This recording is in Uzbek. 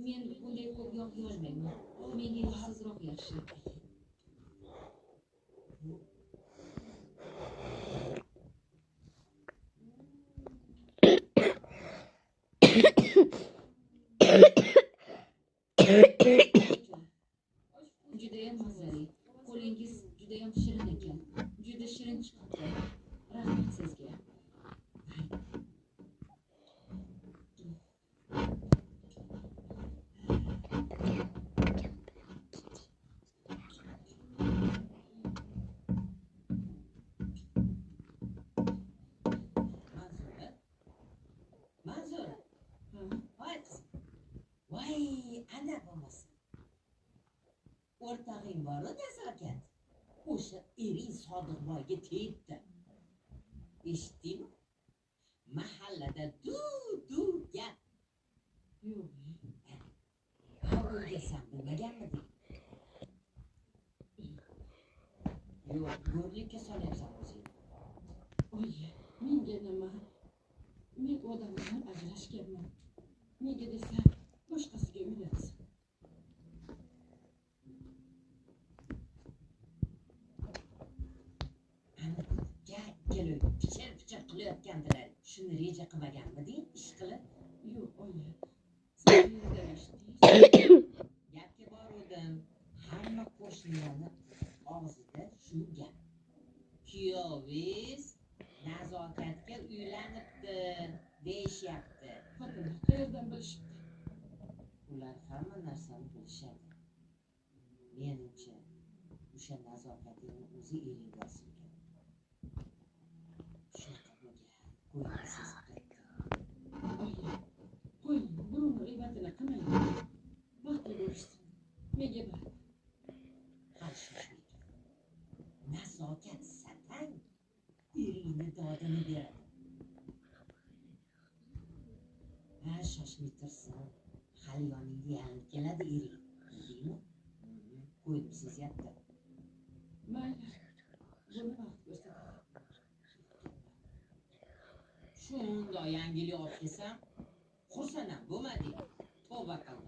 Men bunday ko'p yog' yozmayman. Menga yog'sizroq yaxshi. Judayam mazali. Qo'lingiz judayam shirin ekan. Juda shirin chiqibdi. Rahmat sizga. Manzura. Manzura. Voy qizim. Voy, ana bo'lmasa. O'rtog'ing bor-u Nazokat. O'sha ering Sodiqboyga tegibdi. Eshitdingmi? Mahallada duv-duv gap. Yo'q. Ha, o'lga san bilmaganmiding? Yo'q, go'rlikka solyapsan o'zingni. Oyi, menga nima? Men odam bilan ajrashganman. Menga desa, boshqasiga uylansin. Ana ikkalovi pichir-pichir qilayotgandilar. Shuni reja qilmaganmiding, ish qilib? Yo'q, oyi. Siz qayerdan eshitdingiz? Gapga boruvdim. Hamma qo'shnilarni og'zida shu gap. Kuyovingiz Nazokatga uylanibdi, deyishyapti. Xotinlar qayerdan bilishibdi? Ular hamma narsani bilishadi. Menimcha, o'sha Nazokatning o'zi eringga osilgan. Shunaqa bo'lgan, ko'ngli sezib turibdi. Oyi, qo'ying, birovni g'iybatini qilmang. Baxtli bo'lishsin. Menga baribir. Hali shoshmang. Nazokat satang eringni dodini beradi. Ha, shoshmay tursin. Hali yoningga yalinib keladi ering. Bildingmi? Ko'nglim sezyapti. Mayli, buni vaqt ko'rsatadi. Shundoq yangilik olib kelsam, xursand ham bo'lmading. Tavba qildim.